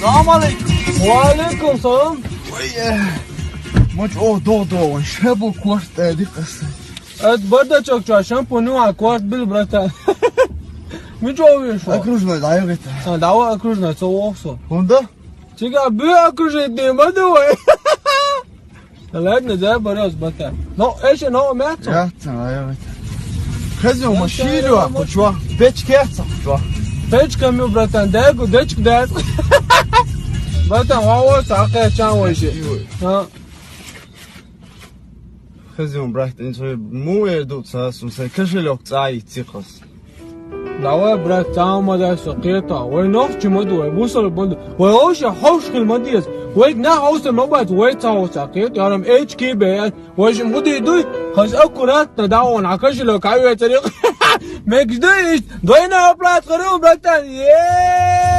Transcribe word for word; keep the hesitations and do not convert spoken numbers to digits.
Салам алейкум. Ва алейкум салам. Ой, э, муч, о, до, до, вай, шебу корт, э, дикъас. Эт бардачок чуа, шампунь а корт бил, братан. Муч, о, вешо. Окружной, да, я это. А, давай окружной, со вохсо. Хунда? Чига бу окружить не буду, вай. Ладно, да, борёс, братан. Но, эше, но, мячо. Я, да, я это. Хазио, маширю, а, кучуа. Печкеца, кучуа. Печка, мю, братан, да, гу, дечк, да. Братан, ва, ва, сакъе, чан, вай, ши. А. Хазио, братан, инсо, му, э, ду, са, су, са, кошелёк, цай, цихос. Давай, брат, цаамада со кхета. Вай нах чи маду, вай бусал маду. Вай оша хавш хил мадиес. Вай на хавса мабац, вай цаоса кхет. Ярам эч ки бе. Вай шим худи дуй. Хас аккуратно, да он, а кошелёк, а вай царик. Мекс дуй, двойной оплат, хару, братан. Е!